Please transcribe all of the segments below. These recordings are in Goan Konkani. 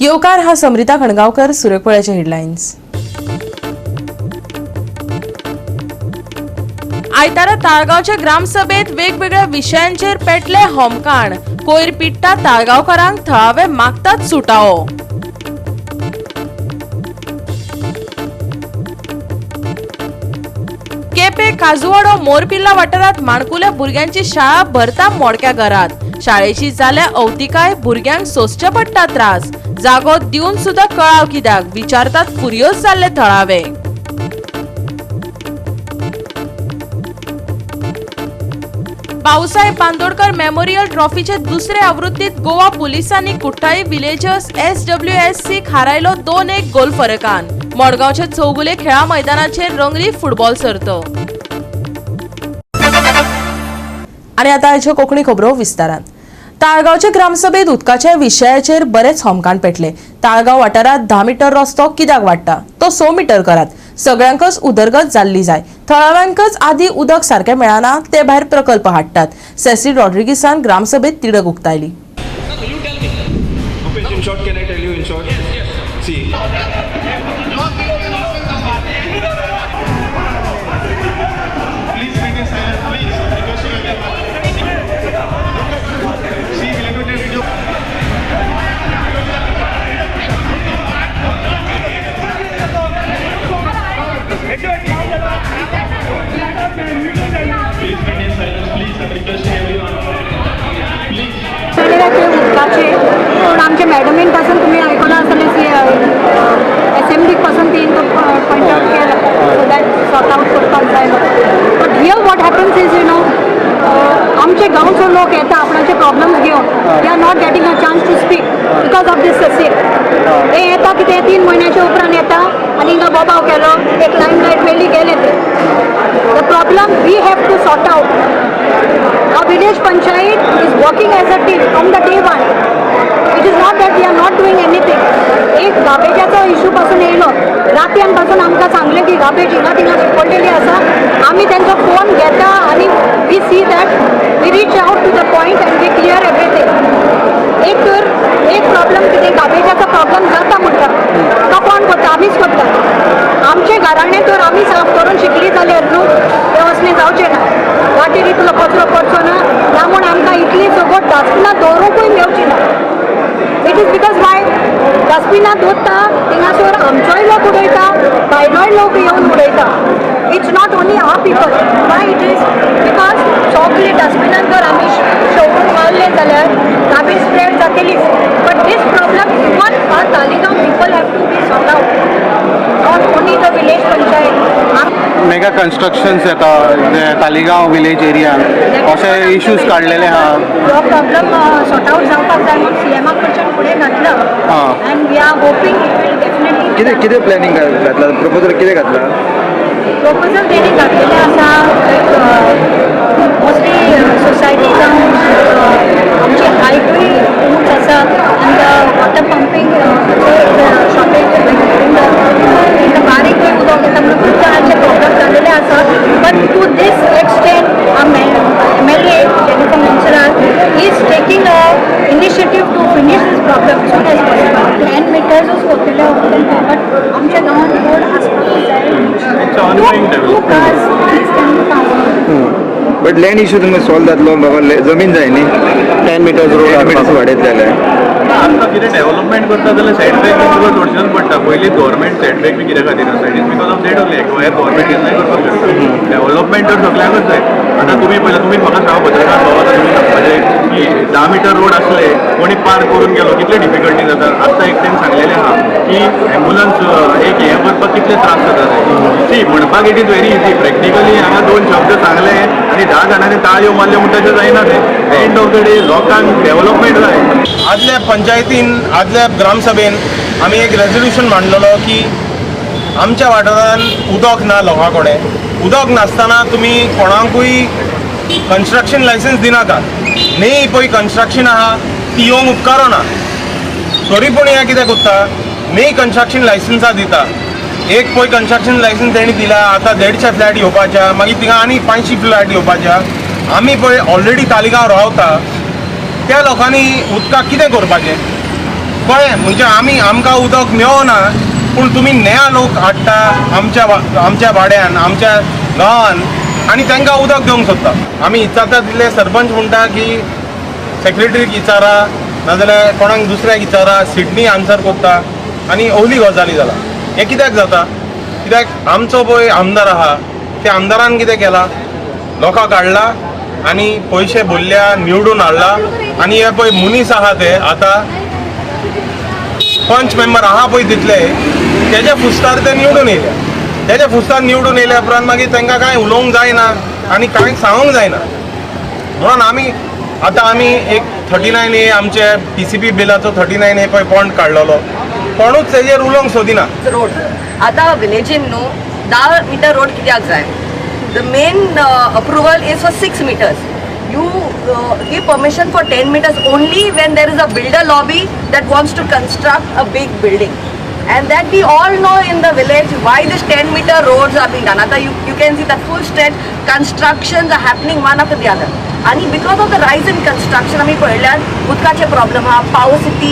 येवकार हा समृता खणगांवकर. सुरेखपळ्याचे हेडलायन्स. आयतारा ताळगांवच्या ग्रामसभेत वेगवेगळ्या विशयांचेर पेटले होमकाण. कोयर पिट्टा ताळगांवकारांक थळावे मागतात सुटावो. केपे काजुवाडो मोरपिल्ला वाठारांत माणकुल्या भुरग्यांची शाळा भरता मोडक्या घरात. शाळेची जाल्या अवतिकाय, भुरग्यांक सोंसचे पडटा त्रास. जागो दिवन सुद्धा कळाव कित्याक विचारतात फुर्योज जाल्ले थळावे. भाऊसाहेब बांदोडकर मेमोरियल ट्रॉफीचे दुसरे आवृत्तीत गोवा पुलिसांनी कुठ्ठाळी विलेजर्स SWSC हारायलो 2-1 गोल फरकान. मडगांवच्या चौगुले खेळा मैदानाचेर रंगली फुटबॉल सर्त. आणि आता आयच्यो कोंकणी खबरो विस्तारान. ताळगांवच्या ग्रामसभेत उदकाच्या विशयाचेर बरेच होमकाण पेटले. ताळगांव वाठारांत 10 मिटर रस्तो कित्याक वाडटा, तो 6 मिटर करात. सगळ्यांकच उदरगत जाल्ली जाय. थळाव्यांकच आदी उदक सारकें मेळना, ते भायर प्रकल्प हाडटात. सेसिल रॉड्रिगीसान ग्रामसभेत तिडक उक्तायली. In short, can I tell you in short? Yes, yes. See. Please maintain silence, please. Requesting everyone. See, we'll do the video. Please maintain silence, please. I'm requesting everyone. Please. ते उदकाचे पूण आमचे मॅडमीन पासून तुमी आयकलां आसतलें, एसेंब्लीक पासून ती पॉयंट आउट केला, सो that sort out करपाक जाय. But here what happens is, you know, आमचे गांवचो लोक येता आपणाचे प्रॉब्लम्स घेवन. They are not getting a chance to speak because of this ससीर. हे येता कितें 3 म्हयन्याच्या उपरांत येता आनी हिंगा बोबाव केलो, एक लायम लायट मेळ्ळी, गेले ते. The problem we have to sort out. Our village panchayat is working as a team from the day one. It is not that we are not doing anything. एक गार्बेजाचो इशू पासून येयलो, रातयान पासून आमकां सांगलें की गार्बेज हिंगा थिंगा शिपडलेली आसा. आमी तेंचो फोन घेता आनी we see that we reach out to the point and we clear everything. एक तर एक प्रॉब्लम कितें गार्बेजाचो प्रॉब्लम जाता म्हणटा तो कोण करता? आमीच करता. आमचे घराणें तर आमी साफ करून शिकली जाल्यार न्हू तें असलें जावचें ना. वाटेर इतलो कचरो पडचो ना ना म्हूण आमकां इतली सगळं डस्टबिनां दवरूंकूय मेवची ना. It is because why डस्टबिनां दवरता थिंगासर आमचोय लोक उडयता, भायलोय लोक येवन उडयता. It's not only our people. Why it is because सगळे डस्टबिनान जर आमी शोवून मारले जाल्यार गार्बेज स्प्रेड जातलीच. But this problem even our Taleigao people have to be sort out, not only the village panchayat. Mega constructions येता तालिगांव विलेज एरियान, अशे इश्यूज काडलेले आहा. हो प्रॉब्लम सॉर्ट आउट जावपाक जाय म्हणून सीएमा कडच्यान फुडें घातला and we are hoping it will definitely. कितें कितें प्लॅनिंग घातला, प्रपोजल कितें घातला? प्रपोजल तेणी घातलेलें आसा, मोस्टली सोसायटी जावं आमची हायटूय उंच आसा आनी water pumping shortage in the बारीकूय उदक येता म्हणून खूब जाणांचे प्रॉब्लम जाल्लेले आसा. But to this extent MLA Jennifer Monserrate is taking a initiative to finish this problem soon as possible. 10 मिटर्सूच करतले, बट आमच्या गांवांत रोड आसपाकूच जाय. Two cars please can pass. But land issue तुमकां सॉल्व जातलो बाबा? जमीन जाय न्ही. 10 मिटर्स रोड 10 मिटर्स वाडयतले जाल्यार आतां कितें डेव्हलपमेंट करता जाल्यार सेटबॅक बी तुका सोडचेच पडटा. पयलीं गव्हर्मेंट सेटबॅक बी कित्या खातीर आसा? It is because of that only. Acquire government केन्नाय करपाक शकता. डेव्हलपमेंट तर सगळ्यांकच जाय. आतां तुमी पयला, तुमी म्हाका सांगा, पत्रकार बाबा, आतां तुमी सांगपाचें की 10 मिटर रोड आसले, कोणी पार्क करून गेलो, कितले डिफिकल्टी जाता. आत्तां एकट्यान सांगलेलें आहा की एम्बुलन्स एक हें करपाक कितले त्रास जाता ते. सी, म्हणपाक it is very easy. Practically हांगा 2 शब्द सांगले आनी 10 जाणांनी ताळयो मारल्यो म्हूण तशें जायना तें. एंड ऑफ the day लोकांक डेव्हलपमेंट जाय. आदल्या पंचायतीन, आदल्या ग्रामसभेन आमी एक रेजोल्युशन मांडलेलो की आमच्या वाठारांत उदक ना लोकां कडेन. उदक नासतना तुमी कोणाकूय कन्स्ट्रक्शन लायसन्स दिनाकात. न्ही पळय कन्स्ट्रक्शन आहा ती येवंक उपकारना. तरी पूण हें कितें करता, न्ही कन्स्ट्रक्शन लायसन्सां दिता. एक पळय कन्स्ट्रक्शन लायसन्स तेणी दिला, आतां 150 फ्लॅट येवपाच्या, मागीर थिंगा आनी 500 फ्लॅट येवपाच्या. आमी पळय ऑलरेडी तालिगांव रावता त्या लोकांनी उदकाक कितें करपाचें? कळ्ळें म्हणजे आमी आमकां उदक मेळना पूण तुमी नया लोक हाडटा आमच्या आमच्या वाड्यान आमच्या गांवान आनी तांकां उदक दिवंक सोदता. आमी विचारता तितले सरपंच म्हणटा की सेक्रेटरीक विचारा नाजाल्यार कोणाक दुसऱ्याक विचारा, सिडनी आन्सर करता आनी ओली गजाली जाला. हें कित्याक जाता? कित्याक आमचो पळय आमदार आहा त्या आमदारान कितें केलां, लोकांक हाडला आनी पयशे भरल्या, निवडून हाडला आनी हे पळय मनीस आहा ते आतां पंच मेंबर आहा पळय तितले तेज्या फुस्तार ते निवडून येयल्या. तेज्या फुस्तार निवडून येयल्या उपरांत मागीर तांकां कांय उलोवंक जायना आनी कांय सांगूंक जायना. म्हणून आमी आतां आमी एक 39A आमचे TCP बिलाचो 39A पळय पॉयंट काडलेलो, कोणूच तेजेर उलोवंक सोदिना. रोड आतां विलेजीन न्हू 10 मिटर रोड कित्याक जाय? The main approval is for 6 meters. You give permission for 10 meters only when there is a builder lobby that wants to construct a big building. And that we all know in the village why this 10 meter roads are being done. Ata you can see that full stretch constructions are happening one after the other. And because of the rise in construction, आमी पळयल्यार उदकाचे प्रॉब्लम हा, पावर सिटी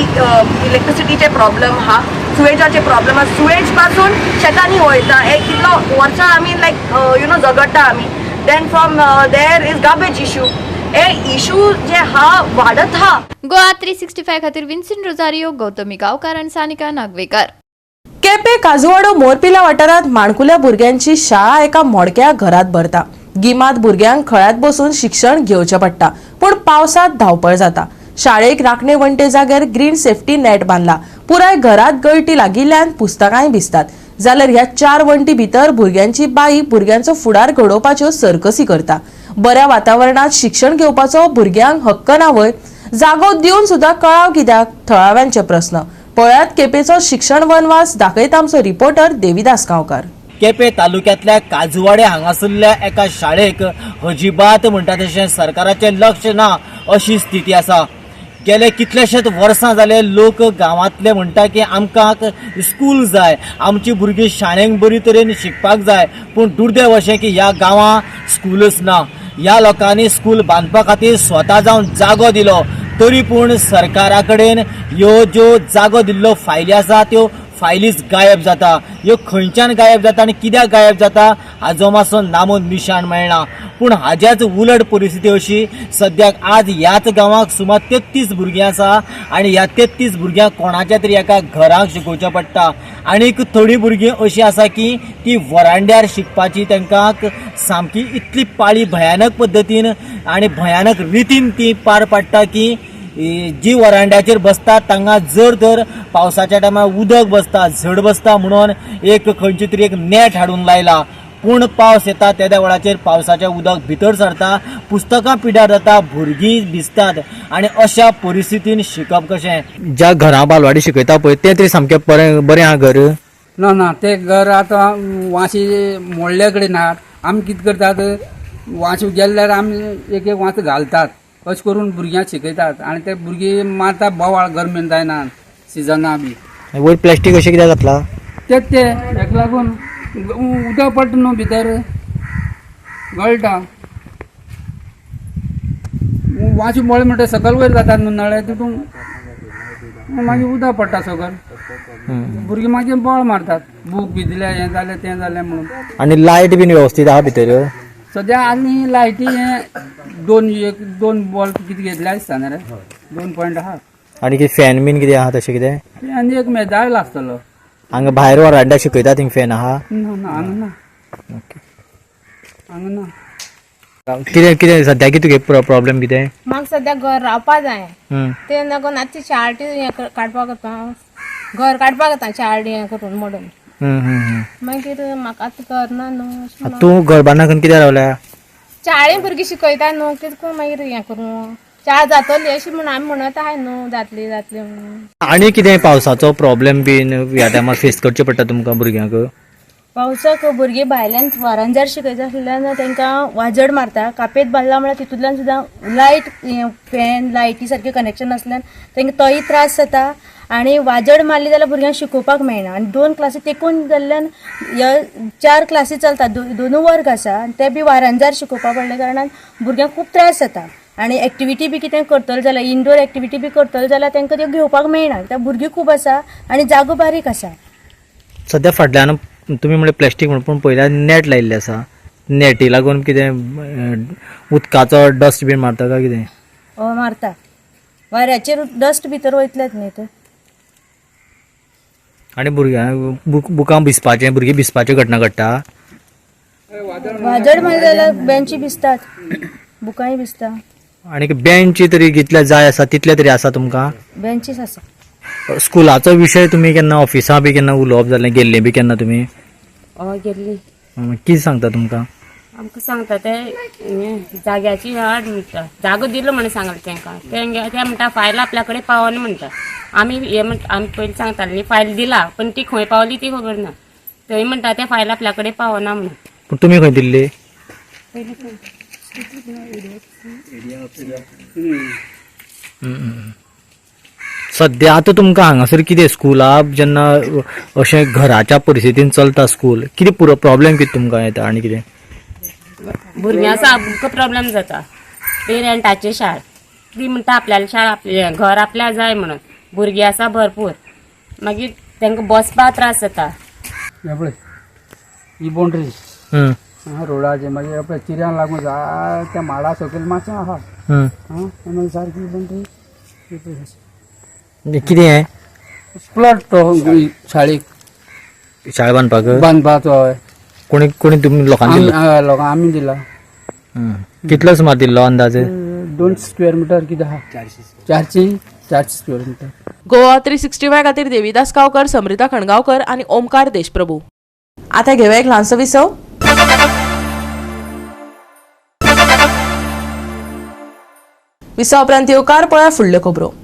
इलेक्ट्रिसिटीचे प्रॉब्लम हा, सुवेजाचे प्रॉब्लम हा. सुवेज पासून शेतांनी वयता, हे कितलो वर्सां आमी लायक you know झगडटा आमी. Then from there is garbage issue. हे इशू जे हा वाडत हा. गोवा 365 खातीर विन्सेंट रोजारियो, गौतमी गांवकार आनी सानिका नागवेकर. केपें काजुवाडो मोरपिला वाठारांत माणकुल्या भुरग्यांची शाळा एका मोडक्या घरात भरता. गिमात भुरग्यांक खळ्यांत बसून शिक्षण घेवचें पडटा, पूण पावसांत धांवपळ जाता. शाळेक राखणे वण्टे जाग्यार ग्रीन सेफ्टी नेट बांदला. पुराय घरात गळटी लागिल्ल्यान पुस्तकांय भिजतात. जाल्यार ह्या 4 वण्टी भितर भुरग्यांची बाई भुरग्यांचो फुडार घडोवपाच्यो सर्कसी करता. बऱ्या वातावरणात शिक्षण घेवपाचो भुरग्यांक हक्क ना व्हय? जागो दिवन सुद्दां कळाव कित्याक? थळाव्यांचे प्रस्न. पळयात केपेंचो शिक्षण वनवास दाखयता आमचो रिपोर्टर देविदास गांवकार. केपें तालुक्यांतल्या काजुवाडे हांगासरल्या एका शाळेक अजिबात म्हणटा तशें सरकाराचें लक्ष ना अशी स्थिती आसा. गेले कितलेशेच वर्सां जाले लोक गांवांतले म्हणटा की आमकां स्कूल जाय, आमची भुरगीं शाळेंत बरी तरेन शिकपाक जाय, पूण दुर्दैव अशें की ह्या गांवांत स्कूलच ना. ह्या लोकांनी स्कूल बांदपा खातीर स्वता जावन जागो दिलो, तरी पूण सरकारा कडेन ह्यो ज्यो जागो दिल्ल्यो फायली आसा त्यो फायलीच गायब जाता. ह्यो खंयच्यान गायब जाता आनी कित्याक गायब जाता हाजो मातसो नामो निशाण मेळना. पूण हाज्याच उलट परिस्थिती अशी सद्याक आज ह्याच गांवाक सुमार 33 भुरगीं आसा आनी ह्या 33 भुरग्यांक कोणाच्या तरी एका घराक शिकोवचें पडटा. आनीक थोडीं भुरगीं अशीं आसा की ती वरांड्यार शिकपाची तांकां सामकी इतली पाळी भयानक पद्दतीन आनी भयानक रितीन ती पार पाडटा की जी वरांड्याचेर बसतात तांकां जर तर पावसाच्या टायमार उदक बसता, झड बसता म्हणून एक खंयची तरी एक नेट हाडून लायला. पूण पावस येता तेद्या वेळाचेर पावसाचें उदक भितर सरता, पुस्तकां पिड्यार जाता, भुरगीं भिजतात आनी अशा परिस्थितीन शिकप कशें? ज्या घरां बालवाडी शिकयता पळय तें तरी सामकें बरें बरें आहा घर? ना ना, तें घर आतां वांशी मोडल्या कडेन आहात. आमी कितें करतात, वांशी गेल्यार आमी एक एक वांस घालतात, अशें करून भुरग्यांक शिकयतात आनी ते भुरगीं मारता बोवाळ गरमेन जायना सिजना बी. वयर प्लास्टीक अशें कित्याक घातलां? तेच ते हेका लागून उदक पडटा न्हू भितर, गळटा. वांशी मोडले म्हणटा सकयल वयर जातात न्हू नळे, तितून मागीर उदक पडटा सकयल, भुरगीं मागीर बोवाळ मारतात, बूक भिजले, हें जालें तें जालें म्हणून. आनी लायट बीन वेवस्थीत आहा भितर सद्या? आनी लायटी हे दोन बॉल्ब कितें घेतले आसता न्ही रे, 2 पॉयंट आहा. आनी कितें फॅन बीन कितें आहा तशें कितें? आनी एक मेजायल आसतलो. हांगा भायर वरांड्यार शिकयता थिंग फॅन आहा? ना ना, हांगा ना, हांगा ना. कितें कितें सद्या कितें तुगे प्रॉब्लम कितें? म्हाका सद्या घर रावपा जाय, ते लागून आतां चार्टी हें काडपाक वता, घर काडपाक वता चार्टी हें करून मोडून. मागीर म्हाका आतां घर ना न्हू. तूं घर बांदना कित्याक रावल्या? चाळी भुरगीं शिकयता न्हू, कितें करून मागीर हें करूं, चाळ जातली अशी म्हूण आमी म्हणत आहाय न्हू, जातली जातली म्हणून. आनी कितें पावसाचो प्रॉब्लम बीन ह्या टायमार फेस करचें पडटा तुमकां भुरग्यांक? पावसाक भुरगीं भायल्यान वारांजार शिकयता आसल्यान तांकां वाजड मारता. कापेत बांदला म्हळ्यार तितूंतल्यान सुद्दां लायट फॅन लायटी सारकें कनेक्शन नासल्यान तांकां तोय त्रास जाता आनी वाजड मारली जाल्यार भुरग्यांक शिकोवपाक मेळना. आनी 2 क्लासी तेकून जाल्ल्यान 4 क्लासी चलता, दोनूय वर्ग आसा आनी ते बी वारांजार शिकोवपाक पडल्या कारणान भुरग्यांक खूब त्रास जाता. आनी एक्टिविटी बी कितें करतले जाल्यार इनडोर एक्टिविटी बी करतले जाल्यार तांकां त्यो घेवपाक मेळना कित्याक भुरगीं खूब आसा आनी जागो बारीक आसा. सद्या फाटल्यान तुमी म्हणलें प्लॅस्टीक म्हणून, पूण पयल्यार नेट लायिल्लें आसा, नेटी लागून कितें उदकाचो डस्ट बीन मारता काय कितें? हय मारता, वाऱ्याचेर डस्ट भितर वयतलेच न्ही ते. आनी भुरग्यांक बुकां भिजपाचें, भुरगीं भिजपाच्यो घटना घडटा. वादळ मारलें जाल्यार बेंची भिजतात, बुकांय भिजता. आनी बेंची तरी कितले जाय आसा तितले तरी आसा तुमकां? बेंचीस आसा. स्कुलाचो विशय तुमी केन्ना ऑफिसा बी केन्ना उलोवप जालें, गेल्ले बी केन्ना तुमी? हय गेल्ली. कितें सांगता तुमकां? आमकां सांगता ते जाग्याची हाड म्हणटा, जागो दिलो म्हणून सांगलें तांकां, ते म्हणटा फायल आपल्या कडेन पावना म्हणटा. आमी हे म्हणटा, आमी पयलीं सांगताले न्ही फायल दिला, पण ती खंय पावली ती खबर ना. थंय म्हणटा ते फायल आपल्या कडेन पावना म्हणून. पूण तुमी खंय दिल्ली? सद्या आतां तुमकां हांगासर कितें स्कुला जेन्ना अशें घराच्या परिस्थितीन चलता स्कूल, कितें पुरो प्रॉब्लेम कितें तुमकां येता आनी कितें? भुरग्यां सामको प्रॉब्लेम जाता. ते रेंटाची शाळ, ती म्हणटा आपल्याला शाळा आपले घर आपल्या जाय म्हणून, भुरगीं आसा भरपूर, मागीर तांकां बसपाक त्रास जाता. हे पळय ही बाउंड्री रोडाचे, मागीर पळय चिऱ्यां लागून जायत्या माडा सकयल मातशें आहा, मागीर सारकी बाउंड्री. कितें हें प्लॉट तो शाळेक, शाळा बांदपाक, बांदपाचो. हय. कोणी कोणी तुमी लोकांनी दिलो? लोकांक आमी दिला. कितलो सुमार दिल्लो अंदाजे? 2 स्क्वेअर मिटर कितें आहा, 400 स्क्वेअर मिटर. गोवा 365 खातीर देवीदास गांवकर, समृता खणगांवकर आनी ओमकार देशप्रभू. आता घेवया एक ल्हानसो विसव. विसवा उपरांत येवकार पळया फुडल्यो खबरो.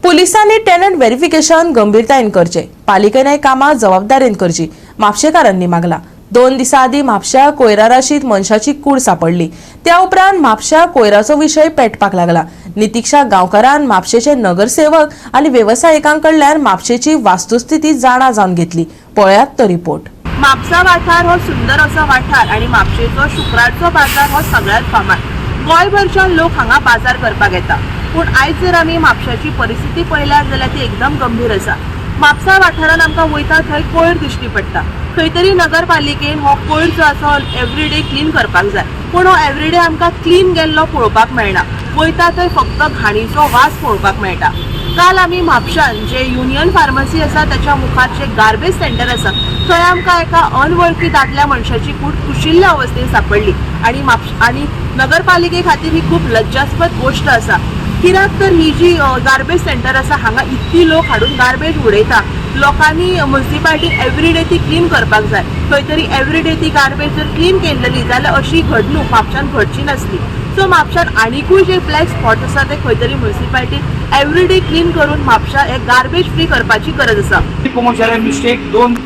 पुलिसांनी टेनंट व्हेरिफिकेशन गंभीरतायेन करचें, पालिकेन कामां जबाबदारेन करची, म्हापशेकारांनी मागला. 2 दिसां आदीं म्हापश्या कोयरा राशींत मनशाची कूड सापडली. त्या उपरांत म्हापश्या कोयराचो विशय पेटपाक लागला. नितिक्षा गांवकारान म्हापशेचे नगरसेवक आनी वेवसायिकां कडल्यान म्हापशेची वास्तुस्थिती जाणा जावन घेतली. पळयात तो रिपोर्ट. म्हापसा वाठार हो सुंदर असो वाठार आनी म्हापशेचो शुक्रारचो बाजार हो सगळ्यांत फामाद. गोंयभरच्यान लोक हांगा बाजार करपाक येता, पूण आयज जर आमी म्हापशाची परिस्थिती पळयल्यार जाल्यार ती एकदम गंभीर आसा. म्हापसा वाठारान आमकां वयता थंय कोयर दिश्टी पडटा. खंय तरी नगरपालिकेन हो कोयर जो आसा एवरीडे क्लीन करपाक जाय, पूण हो एवरीडे आमकां क्लीन गेल्लो पळोवपाक मेळना. वयता थंय फक्त घाणीचो वास पळोवपाक मेळटा. काल आमी म्हापशान जे युनियन फार्मसी आसा त्याच्या मुखार जे गार्बेज सेंटर आसा थंय आमकां एका अनवळखी दादल्या मनशाची कूड कुशिल्ल्या अवस्थेन सापडली आनी आनी नगरपालिके खातीर ही खूब लज्जास्पद गोश्ट आसा. कित्याक तर ही जी गार्बेज सेंटर आसा हांगा इतली लोक हाडून गार्बेज उडयता. लोकांनी म्युनिसिपालिटी एवरीडे ती क्लीन करपाक जाय. खंय तरी एवरीडे ती गार्बेज जर क्लीन केलेली जाल्यार अशी घडणूक म्हापशान घडची नासली. सो म्हापशान आनिकूय जे ब्लॅक स्पॉट आसा ते खंय तरी म्युनिसिपालिटी एवरीडे क्लीन करून म्हापशा हे गार्बेज फ्री करपाची गरज आसा. पळोवंक मिस्टेक 2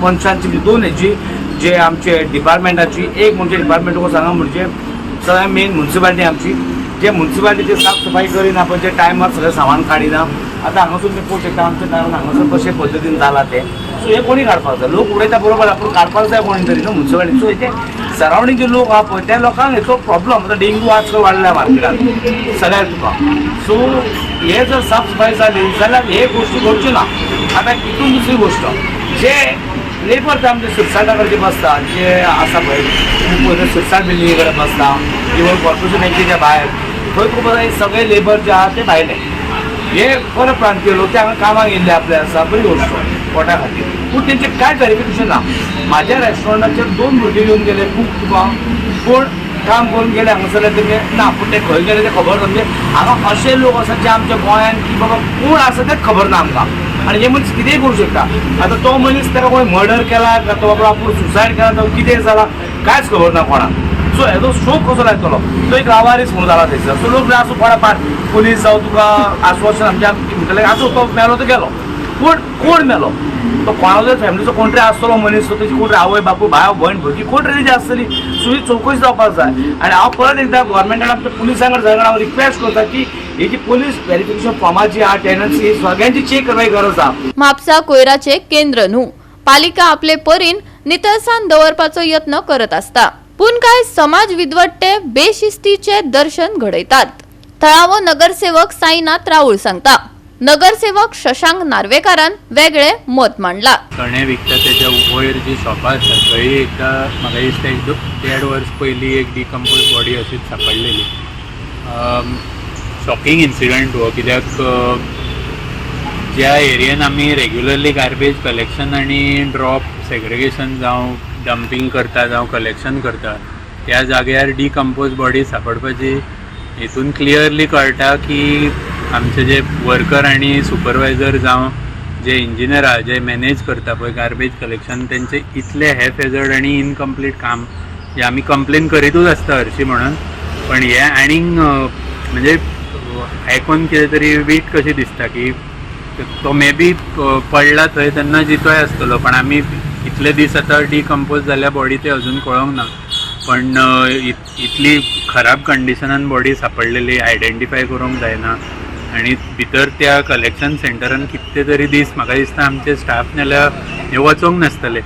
मनशांची, 2 हेची जे आमचे डिपार्टमेंटाची, एक म्हणजे डिपार्टमेंट तुका सांगा म्हणजे सगळ्या मेन म्युनिसिपालिटी आमची, जे म्युनिसिपालिटीची साफ सफाई करिना, पण जे टायमार सगळें सामान काडिना. आतां हांगासून तुमी पळोवंक शकता आमच्या दारान हांगासर कशे पद्दतीन जालां तें. सो हें कोणी काडपाक जाय, लोक उडयता बरोबर, पूण काडपाक जाय कोणी तरी न्हू म्युनिसिपालिटी. सो हेचे सरावंडींग जे लोक आहा पळय त्या लोकांक हेचो प्रॉब्लम. आतां डेंग्यू आजकाल वाडल्या मार्केटान सगळ्याक तुका. सो हे जर साफ सफाई जाली जाल्यार हे गोश्टी घडच्यो ना. आतां हितून दुसरी गोश्ट, जे लेबर ते आमचे सिरसाटा कडेन बसता, जे आसा पळय सिरसाट बिल्डिंगे कडेन बसता, इवन कॉर्पोरेशन बँकेच्या भायर, थंय तुका सगळे लेबर जे आहा ते भायले, हे परप्रांतीय लोक ते हांगा कामाक येयल्ले आपले आसा, बरी गोश्ट पोटा खातीर, पूण तेंचें कांय व्हेरिफिकेशन ना. म्हाज्या रेस्टॉरंटाचेर 2 भुरगे येवन गेले खूब तुका, पूण काम करून गेले हांगासरले तेंगे ना, पूण ते खंय गेले ते खबर ना. म्हणजे हांगा अशे लोक आसात जे आमच्या गोंयांत की बाबा कोण आसा तेच खबर ना आमकां, आनी हे मनीस कितेंय करूं शकता. आतां तो मनीस ताका कोणी मर्डर केला का तो बाबा आपूण सुसायड केला, तो कितें जाला कांयच खबर ना कोणाक. सो हेजो शोक कसो लायतलो, तो एक लावारीस म्हणून जाला थंयसर. सो लोक आसूं कोणा पाट पुलीस जावं तुका आश्वासन आमच्या म्हणटले आसूं तो मेलो तो गेलो, पूण कोण मेलो तो कोणाचो फॅमिलीचो कोण तरी आसतलो मनीस, तो तेजी कोण तरी आवय बापूय भाव भयण भुरगीं कोण तरी तेजी आसतली. सो ही चवकशी जावपाक जाय. आनी हांव परत एकदां गव्हर्मेंटान आमच्या पुलिसां कडेन सगळ्या हांव रिक्वेस्ट करता की ही जी पोलीस व्हेरिफिकेशन फॉर्माची आहा टेनन्सी सगळ्यांची चेक करपाची गरज आहा. म्हापसा कोयराचे केंद्र न्हू, पालिका आपले परीन नितळसाण दवरपाचो यत्न करत आसता. पूण कांय समाज विद्वट्टे बेशिस्तीचे दर्शन घडयतात. थळावो नगरसेवक साईनाथ राऊळ सांगता. नगरसेवक शशांक नार्वेकारान वेगळे मत मांडला. चणे विकता त्याच्या वयर जी शॉपां आसा थंय एकदां म्हाका दिसता एक 1.5 वर्स पयलीं एक डिकम्पोज बॉडी अशीच सापडलेली. शॉकिंग इन्सिडंट हो, कित्याक ज्या एरियन आमी रेग्युलरली गार्बेज कलेक्शन आनी ड्रॉप सेग्रिगेशन जावं डंपींग करता जावं कलेक्शन करता त्या जाग्यार डिकम्पोज बॉडी सापडपाची हेतून क्लियरली कळटा की आमचे जे वर्कर आनी सुपरवायझर जावं जे इंजिनियर आहा जे मॅनेज करता पळय गार्बेज कलेक्शन तेंचे इतले हॅफेजर्ड आनी इनकम्प्लीट काम जे आमी कंप्लेन करीतूच आसता हरशीं म्हणून, पण हे आनीक म्हणजे आयकून कितें तरी वीट कशी दिसता की तो मे बी पडला थंय तेन्ना जितोय आसतलो, पण आमी इतले दीस आतां डिकम्पोज जाल्या बॉडी ते अजून कळोंक ना, पण इतली खराब कंडिशनान बॉडी सापडलेली आयडेंटिफाय करूंक जायना आनी भितर त्या कलेक्शन सेंटरान कितले तरी दीस म्हाका दिसता आमचे स्टाफ नाल्यार हे वचोंक नासतले.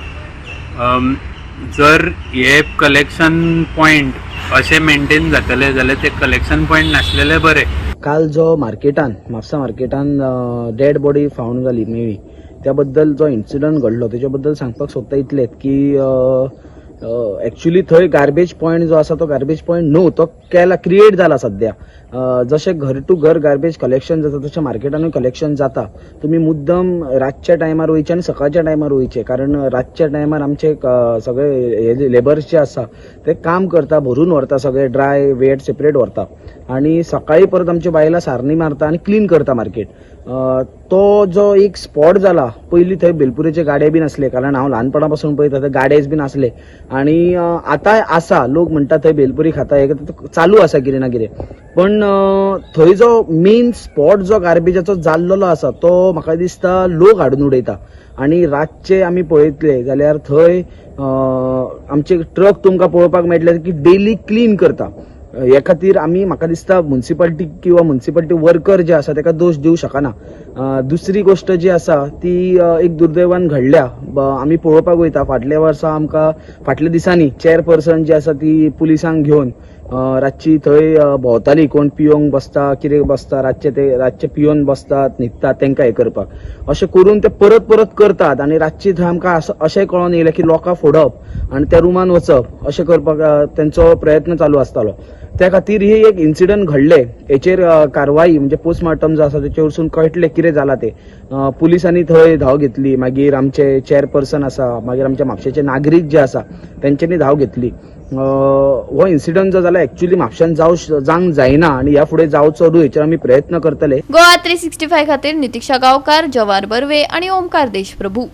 जर हे कलेक्शन पॉयंट अशें मेंटेन जातले जाल्यार ते कलेक्शन पॉयंट नासलेले बरें. काल जो मार्केटान म्हापसा मार्केटान डेड बॉडी फावंड जाली मेळ्ळी त्या बद्दल जो इन्सिडंट घडलो तेच्या बद्दल सांगपाक सोदता इतलेंच की एक्चुअली थंय गार्बेज पॉयंट जो आसा तो गार्बेज पॉयंट न्हू, तो केला क्रिएट जाला सद्या. जशें घर टू घर गार्बेज कलेक्शन जाता तशें मार्केटानूय कलेक्शन जाता. तुमी मुद्दम रातच्या टायमार वयचे आनी सकाळच्या टायमार वयचे, कारण रातच्या टायमार आमचे सगळे लेबर्स जे आसा ते काम करता, भरून व्हरता, सगळे ड्राय वेट सेपरेट व्हरता आनी सकाळी परत आमच्या बायलां सारणी मारता आनी क्लीन करता मार्केट. तो जो एक स्पॉट जाला पयलीं थंय बेलपुरेचे गाडे बीन आसले, कारण हांव ल्हानपणा पासून पळयता थंय गाडेज बीन आसले आनी आतां आसा, लोक म्हणटा थंय बेलपुरी खाता, हे चालू आसा कितें ना कितें, पण थंय जो मेन स्पॉट जो गार्बेजाचो जाल्लो आसा तो म्हाका दिसता लोक हाडून उडयता. आनी रातचे आमी पळयतले जाल्यार थंय आमचे ट्रक तुमकां पळोवपाक मेळटले की डेली क्लीन करता. हे खातीर आमी म्हाका दिसता मुन्सिपालिटी किंवा मुन्सिपालिटी वर्कर जे आसा ताका दोश दिवं शकना. दुसरी गोश्ट जी आसा ती एक दुर्दैवान घडल्या, आमी पळोवपाक वयता फाटल्या वर्सा आमकां फाटल्या दिसांनी चेअरपर्सन जी आसा ती पुलिसांक घेवन रातची थंय भोंवताली, कोण पियोंक बसता कितें बसता, रातचे ते रातचे पियोन बसतात न्हिदतात तांकां हें करपाक अशें करून ते परत परत करतात. आनी रातची थंय आमकां अशें कळोन येयलें की लोकां फोडप आनी त्या रुमान वचप अशें करपाक तेंचो प्रयत्न चालू आसतालो. त्या खातीर ही एक इन्सिडंट घडले, हेचेर कारवाई म्हणजे पोस्टमार्टम जो आसा तेचे वरसून कळटलें कितें जालां तें. पुलिसांनी थंय धांव घेतली, मागीर आमचे चेअरपर्सन आसा, मागीर आमच्या म्हापशेचे नागरीक जे आसा तेंच्यांनी धांव घेतली. हो इन्सिडंट जो जाला एक्चुअली म्हापश्यान जावंक जायना आनी ह्या फुडें जावचो न्हू हेचेर आमी प्रयत्न करतले. गोवा 365 खातीर नितिक्षा गांवकार, जवार बर्वे आनी ओमकार देशप्रभू.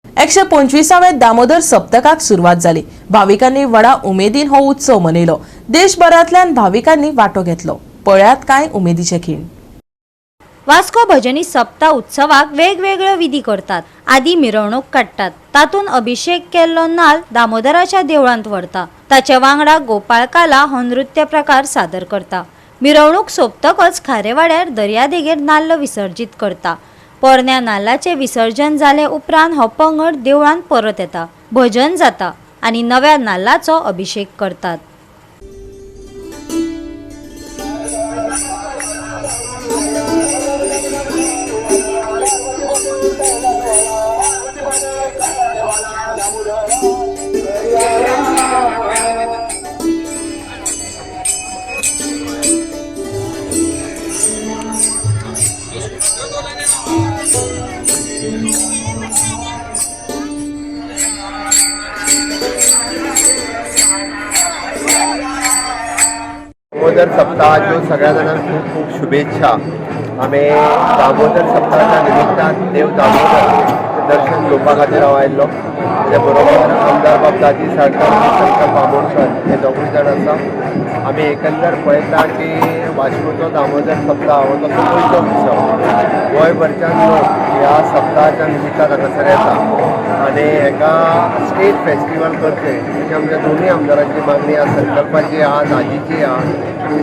125व्या दामोदर सप्तकाक सुरवात जाली. भाविकांनी व्हडा उमेदीन हो उत्सव मनयलो. देशभरांतल्यान भाविकांनी वांटो घेतलो. पळयात कांय उमेदीचे खीण. वास्को भजनी सप्ता उत्सवाक वेगवेगळ्यो विधी करतात. आदी मिरवणूक काडटात, तातूंत अभिषेक केल्लो नाल दामोदराच्या देवळांत व्हरता. ताचे वांगडा गोपाळकाला हो नृत्य प्रकार सादर करता. मिरवणूक सोंपतकच खारेवाड्यार दर्यादेगेर नाल्ल विसर्जीत करता. पोरण्या नाल्लाचें विसर्जन जाले उपरांत हो पंगड देवळांत परत येता, भजन जाता आनी नव्या नाल्लाचो अभिषेक करतात. दामोदर सप्ताहाच्यो सगळ्या जाणांक खूब खूब शुभेच्छा. आमी दामोदर सप्ताहाच्या निमित्तान देव दामोदर दर्शन घेवपा खातीर हांव आयिल्लो. तेच्या बरोबर आमदार बाब दाजी साळकार आनी संकल्प आमोणकर हे दोगूय जाण आसा. आमी एकंदर पळयता की वास्कोचो दामोदर सप्ताह हो तसो गोंयचो उत्सव. गोंयभरच्यान लोक ह्या सप्ताहाच्या निमित्तान हांगासर येता आनी हेका स्टेट फेस्टिवल करचें अशें आमच्या दोनूय आमदारांची मागणी आसा, संकल्पाची आहा, दाजीची आहा,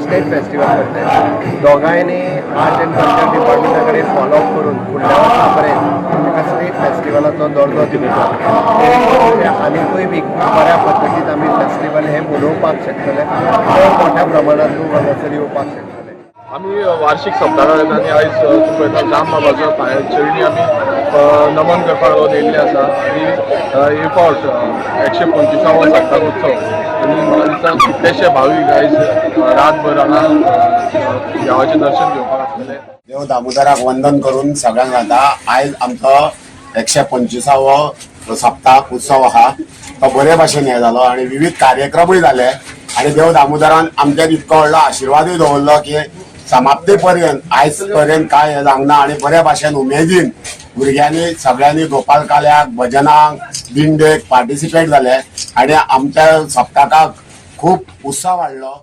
स्टेट फेस्टिवल करचें. दोगांयनी आर्ट एंड कल्चर डिपार्टमेंटा कडेन फॉलोअप करून फुडल्या वर्सा पर्यंत एका स्टेट फेस्टिवल फेस्टिवलाचो दर्जो दिवचो आनीकूय बी बऱ्या पद्दतीन आमी फेस्टिवल हे मनोवपाक शकतले, चड मोठ्या प्रमाणात लोक हांगासर येवपाक शकतले. आमी वार्षिक सप्तकाक येता आनी आयज पळयता जाम बाबाचो पांया चरणी आमी नमन करपाक लागून येयल्ले आसा आनी हे फावट 125वो सप्तक उत्सव आनी म्हाका दिसता कितलेशे भावीक आयज रातभर हांगा देवाचें दर्शन घेवपाक आसतले. देव दामोदराक वंदन करून सगळ्यांक जाता. आयज आमचो 125वो सप्ताक उत्सव आहा, तो बरे भाशेन हे जालो आनी विविध कार्यक्रमूय जाले आनी देव दामोदरान आमच्यार इतको व्हडलो आशिर्वादूय दवरलो की समाप्ती पर्यंत आयज पर्यंत काय हे जावंक ना आनी बऱ्या भाशेन उमेदीन भुरग्यांनी सगळ्यांनी गोपाल काल्याक, भजनांक, दिंडेक पार्टिसिपेट जाले आनी आमच्या सप्तकाक खूब उत्साह वाडलो.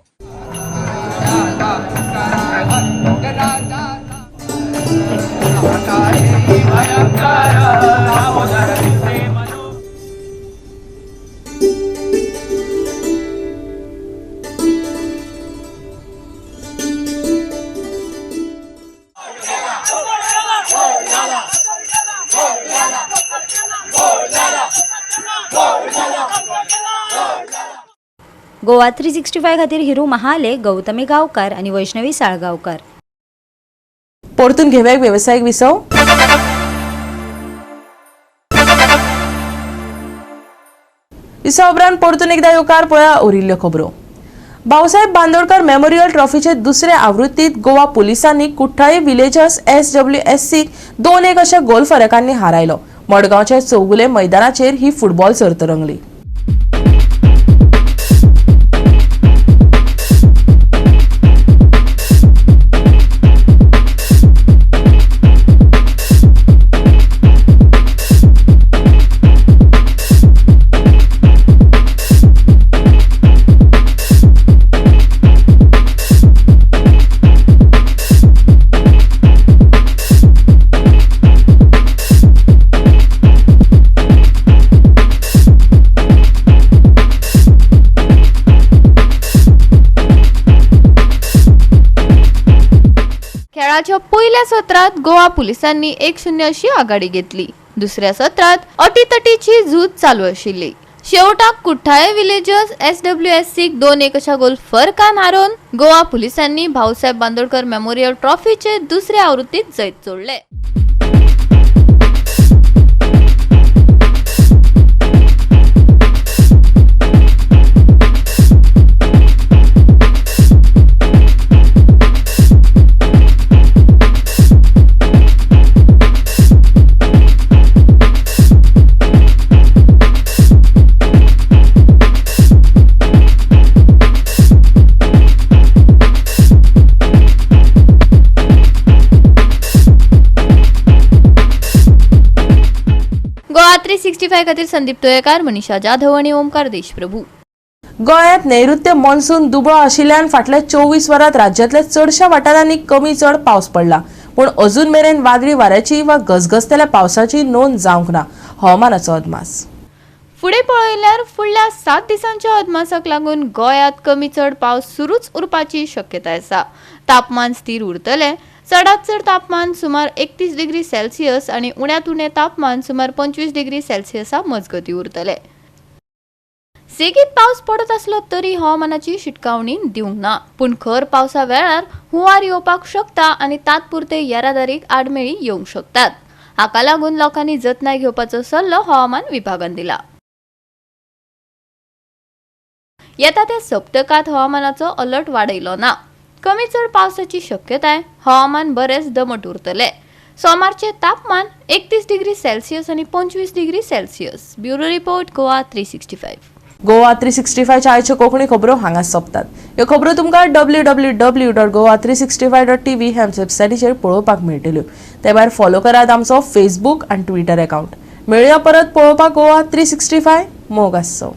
गोवा 365 खातीर हिरू महाले, गौतमी गांवकार आनी वैष्णवी साळगांवकार. परतून घेवया वेवसायीक विसव. विसव उपरांत परतून एकदा येवकार पळया उरिल्ल्यो खबरो. भाऊसाहेब बांदोडकर मेमोरियल ट्रॉफीचे दुसरे आवृत्तीत गोवा पुलिसांनी कुठ्ठाळी विलेजर्स SWSC 2-1 अशा गोल फरकांनी हारायलो. मडगांवच्या चौगुले मैदानाचेर ही फुटबॉल सर्त रंगली. खेळाच्या पयल्या सत्रात गोवा पुलिसांनी 1-0 अशी आघाडी घेतली. दुसऱ्या सत्रात अटीतटीची झूज चालू आशिल्ली. शेवटाक कुठ्ठाळे विलेजर्स SWSC 2-1 अशा गोल फरकान हारोवन गोवा पुलिसांनी भाऊसाहेब बांदोडकर मेमोरियल ट्रॉफीचे दुसऱ्या आवृत्तीत जैत जोडले. गोवा 365 खातीर संदीप तोयेकार, मनीषा जाधव आणि ओमकार देशप्रभू. गोंयांत नैऋत्य मॉन्सून दुबळो आशिल्ल्यान फाटल्या 24 वरांत राज्यांतल्या चडशा वाठारांनी कमी चड पावस पडला, पूण अजून मेरेन वादळी वाऱ्याची वा गजगजतल्या पावसाची नोंद जावंक ना. हवामानाचो अदमास फुडें पळयल्यार फुडल्या 7 दिसांच्या अदमासाक लागून गोंयांत कमी चड पावस सुरूच उरपाची शक्यताय आसा. तापमान स्थिर उरतलें. चडात चड तापमान सुमार 31 डिग्री सेल्सियस आणि उण्यात उणें तापमान सुमार 25 डिग्री सेल्सियसा मजगती उरतले. सेगीत पावस पडत आसलो तरी हवामानाची शिटकावणी दिवंक ना, पूण खर पावसा वेळार हुंवार येवपाक शकता आनी तात्पुरते येरादारीक आडमेळी येवंक शकतात. हाका लागून लोकांनी जतनाय घेवपाचो सल्लो हवामान विभागान दिला. येता त्या सप्तकात हवामानाचो अलर्ट वाडयलो ना. कमी चड पावसाची शक्यताय. हवामान बरेच दमट उरतले. सोमारचे तापमान 31 डिग्री सेल्सियस आणि 25 degree Celsius. Bureau report, Goa 365. Goa 365 आयच्यो कोंकणी खबरो हांगा सोंपतात. ह्यो खबरो तुमकां www.goa365.tv ह्या आमच्या वेबसायटीचेर पळोवपाक मेळटल्यो. ते भायर फॉलो करात आमचो फेसबूक आनी ट्विटर अकावंट. मेळया परत पळोवपाक गोवा 365. मोग आसचो.